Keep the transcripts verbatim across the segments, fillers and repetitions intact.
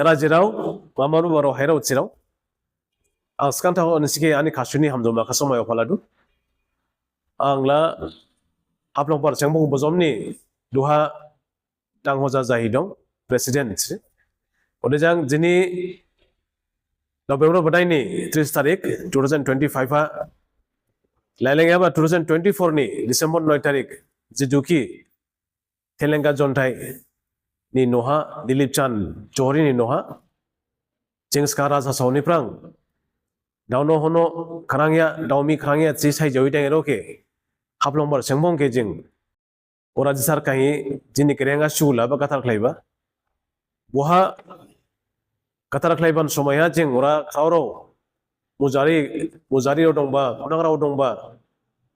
Rajirao, mamaru baro hairao chirao. Ang sgang thao ani sike ani khasuni hamjaoma khasaoma yao phaladu. Ang la Haflongbar Sengbong bojomni duha dang hoja jahi dong, president. Ode jang jini November badaini tris tarik two thousand twenty-five ha, laileng yaba two thousand twenty-four ni December noi tarik, jiduki Telenga jonthai ni noha, Dilip Chand Johori ni noha, jing sgang raja saoni phrang, daono hono khrangya, daomi khrangya, chi sai jawi deng ero khe, Haflongbar Sengbong khe jing, ora jisar khahi, jini kerenga sula ba gathar khlaiba. Boha gathar khlaiban somaiha jing ora khaorao, mujari, mujari rao dongba, khunang rao dongba,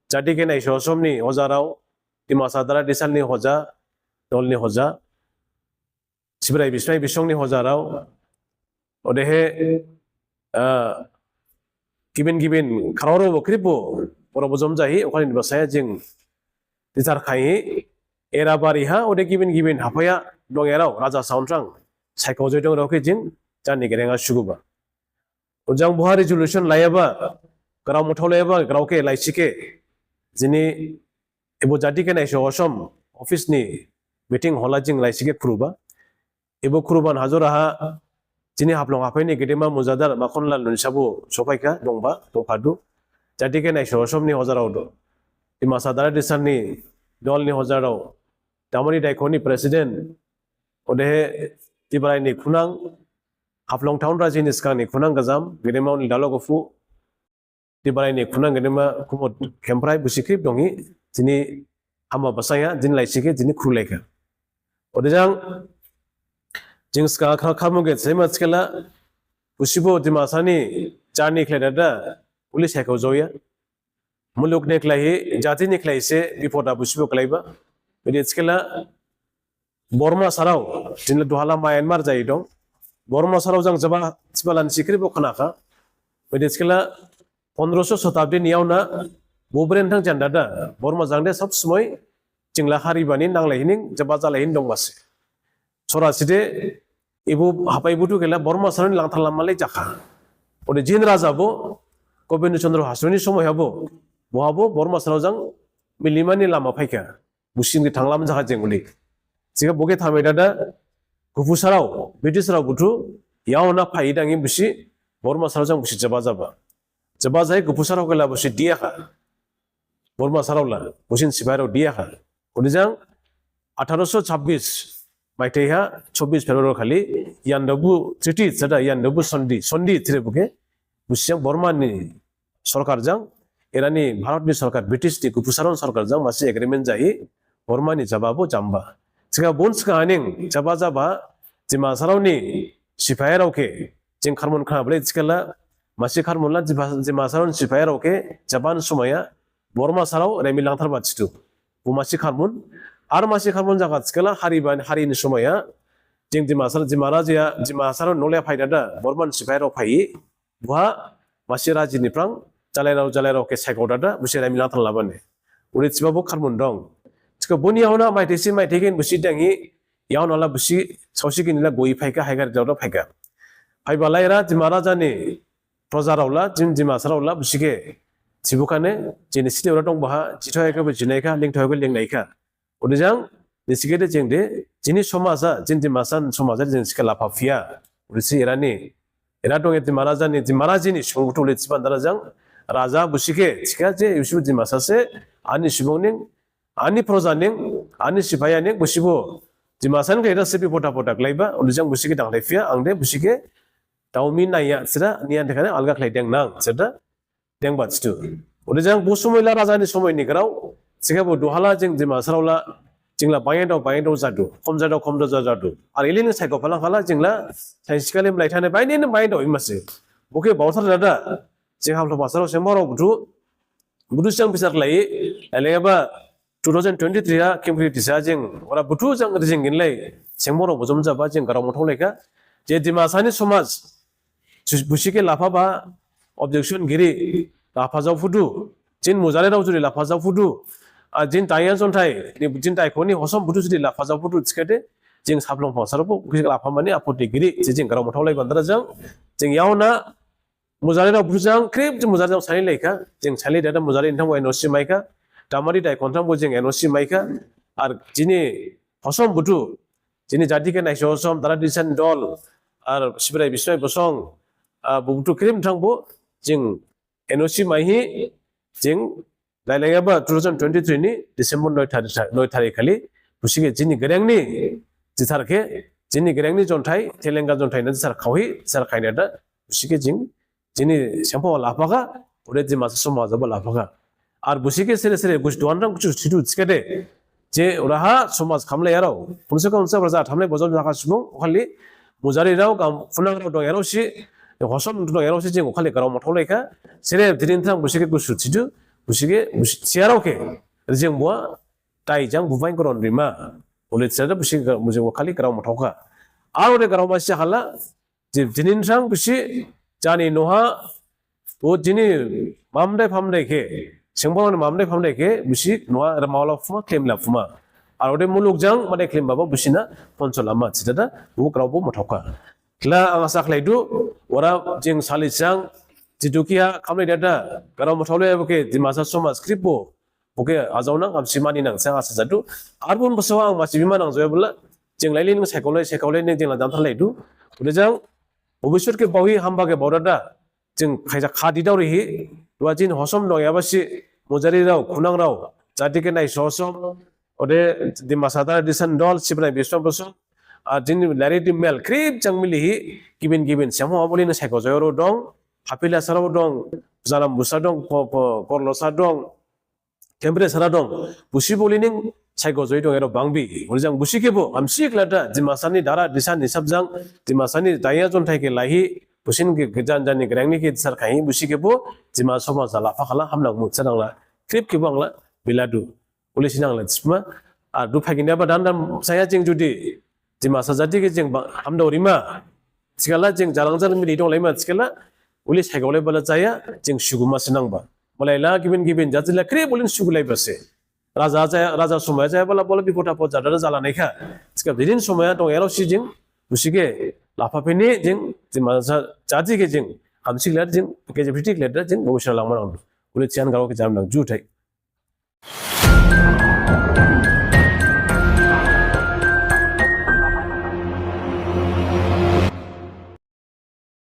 jadi khe naiso somni hojarao, Dimasa dara disalni hoja, dolni hoja, Sibrai bismai bisongni hojarao, odehe, ah, gibin gibin kharao rao bo khrip bo, boro bojom jahi, okhani basaya jing, tithar khai, era bari ha, ode gibin gibin haphaya, dong erao, raja saon phrang, saikho joi dong rao khe jing, jani kerenga suguba. Ujang boha resolution layaba, grao mothao layaba, grao khe laisi khe, jini ebo jadi khe naiso osom office ni meeting hall ha jing laisi khe khuruba. Ebo khuruban hajora ha, jini Haflong haphai ni gedema mujadar Makhonlal Nunisa bo sophaikha dongba, dongphadu. Jadi khe naiso osom ni hojarao do. Dimasa dara disalni dolni hojarao. Damani Daikho ni president. Odehe Dibrai ni khunang, Haflong town raji ni sgang ni khunang gajam, gedema oni dalo gophu, Dibrai ni khunang gedema Kumud Kemprai busi khrip donghi, jini hama basaya, jini laisi khe, jini khurulaikha. Ode jang, jing sgang kha-, khamu khe sema chikhala, busi bo Dimasa ni jani khlai dada, uli saikho jaoya. Muluk ni khlaihi, jati ni khlai se, bipod ha busi bo khlaiba. Bidi chikhala, Borma sarao, jini duhala Myanmar jahi dong. Borma sarao jang jaba, jibalan sikri bo khnakha. Bidi chikhala, pondroso sotabdi ni yaona, bubren thang janda da, Borma jang de sab smoi, jingla haribani nanglaihining, jaba jalaihin dong basi. Sora side, ibu hapai butu kela Borma sarao ni langthar lama lai jakha. Ode jini raja bo, Gobindo Chandra Hasnu ni somoi habo, bo habo Borma sarao jang milimani lama phaikha. Busin khe thanglam jakha jeng uli. Chikha bo khe thamai dada, guphu sarao, British sarao buthu, yaona phai dangi busi, Borma sarao jang busi jaba jaba. Jaba jai guphu sarao khe la busi diyakha. Borma sarao la, busin sipai rao diyakha. Ode jang, atharo so chabbis, maithai ha, chabbis February khali, Yandabu Treaty, sada Yandabu Sondi, Sondi thire bo khe, busi jang Borma ni sorkar jang, erani Bharat ni sorkar, British ni guphu sarao ni sorkar jang, masi agreement jahi, Borma ni jaba bo jamba. Chikha bun chikha haning, jaba jaba, Dima sarao ni sipai rao khe, jing kharmun khna blai chikhala, masi kharmun la Dima, Dima sarao ni sipai rao khe, jaban somaiha, Borma sarao remi langthar ba chitu. Bo masi kharmun, ar masi kharmun jakha chikhala, hari ban, hari ni somaiha, jing Dima sarao, Dima raja, Dima sarao nole phai dada, Borma ni sipai rao phai, Boha masi raji ni phrang, jalai rao, jalai rao khe saikho dada, busi remi langthar labane. Uri chiba bo kharmun dong. Chikha boni yaona maithai si maithai khin busi dangi, yaona la busi, saosi khin la goi phaikha, haigar dada phaikha. Phaiba lai ra, Dima raja ni, proja rao la, jin Dima sarao la, busi khe, chibukhane, jini siti ura dong baha, jithoi khe bo jinaikha, lingthoi khe lingnaikha. Ode jang, nisi khe de jing de, jini somaj ha, jini Dimasa somaj ha, jing sikhe lapha phiya. Ode si erani, era dong e Dima raja ni, Dima raji ni sung buthu le chiban dara jang, raja busi khe, chikha je, yusu Dimasa se, ani subung ning, ani proja ning, ani sipaya ning, busi bo, Dimasa ni khe era sepi pota pota khlaiba, ode jang busi khe danglai phiya, ang de busi khe, daomi naiya, sira, niyan dekhane alga khlai deng nang, sira, dengba chitu. Ode jang bo somoi la raja ni somoi ni grao, chikha bo duhala jing Dima sarao la, jing la bayang dao, bayang dao jadu, khom jadao, khom dao jadu. Ar ili ni saikho phalang khala jing la, sainsi khali mlai thane bayang ni bayang dao imase. Bo khe baothar dada, jing Haflong ba sarao Sengbong rao buthu, buthu jang bisar khlai, elengba two thousand twenty-three ha, Kempri tisa jing, ora buthu jang rijing ginlai, Sengbong rao bojom jaba jing grao mothok laikha, je Dimasa ni somaj, Bus-, busi khe lapha ba, objection giri, lapha jao phudu. Jin mujale rao judi lapha jao phudu. A jin taiyan jonthai, ni jin taikhoni hosom buthu judi lapha jao phudu, thikhade, jing sablong phangsarbo kisi laphamani apotti giri, je jing grao mathaolai bandra jang, jing yaona, mujari rao buthu jang, khrip jing mujari jang sani laikha, jing sani dada mujari nthang bo N O C maikha, damadi dai konthang bo jing N O C maikha, ar jini hosom buthu, jini jadi khe naiso hosom, dara disan dol, ar Sibrai Bismai Bosong, ah, buthu khrip nthang bo, jing N O C maihi, jing, dailangyaba two thousand twenty-three ni December noi tari, noi tari khali, busi khe jini gereng ni, jithar khe, jini gereng ni jonthai, thelenga jonthai na jithar khaohi, jithar khaina da, busi khe jing, jini sengphong laphakha, ode Dimasa somaj jaba laphakha. Ar busi khe sere sere gusi duan rang gusi sidu thikhade, je oraha somaj khamlaiyarao, komse kom sa braja thamlai bojol jakha subung, okhali mujari rao, gam, phunang rao dongyarao si, hosom dongyarao si, jing okhali grao mathaolaikha, sere dinin thang busi khe gusu thidu, busi khe, busi thiyarao khe, jing bua, tai jang bubain goron rima, ule thiyada busi khe, busi okhali grao mathaokha. Ar ode grao masi hala, je dinin thang busi, jani noha, O jini mamdai phamdai khe, sengphong ni mamdai phamdai khe, busi noha remaola phuma, khlimla phuma. Ar ode muluk jang madai khlim baba busi na ponso lama, thidada, bo grao bo mathaokha. Khla ang asa khlaidu, ora jing sali jang, jidu khe ha, khamlai dada, grao mathaolai bo khe, Dimasa somaj khrip bo, bo khe ajaonang, hamsi maninang, sang asa jadu. Ar bon boso ang masi bima nang joya bula, jing laili ning saikholai, saikholai ning jing la jamtharlaidu. Ode jang, bobisot khe baohi hamba khe baodada, jing khaisa khadi daorihi, duha jini hosom dongyaba si, mujari rao, khunang rao, jadi khe naiso hosom, ode Dimasa dara disan dol, Sibrai Bismai Bosong, ar jini lairi di mel, khrip jang milihi, gibin gibin, sengphong abolini saikho joyarao dong, hapila sarao dong, jalam busa dong, ko-, ko-, korlosa dong, Kembre sara dong, busi bolining saikho joi dong ero bangbi. Uri jang busi khebo, hamsi khlada, Dimasa ni dara, disan hisab jang, Dimasa ni daya jonthai khe laihi, busin khe gejan jani gereng ni khe sar khahi, busi khebo, Dimasa somaj jala phakhala, hamnang mutsa nangla, khrip khebo angla, biladu. Uli sinangla, sima, ar du phagin yaba dan dan saya jing judi, Dimasa jadi khe jing ba-, hamdao rima. Thikhala jing jalang jalang mili dong laima thikhala uli saikholai bala jaya jing suguma sinangba. Malai la gibin gibin jadi la khrip ulin sugulai base. Raja jaya, raja somai jaya bala bala bipod apod jada jala naikha. Thikha bidin somai dongyarao si jing busi khe laphaphini jing Dimasa jadi khe jing hamsi khlada jing khe jepri khlada jing bobisot langma nang. Uli thiyan grao khe jam nang juthai.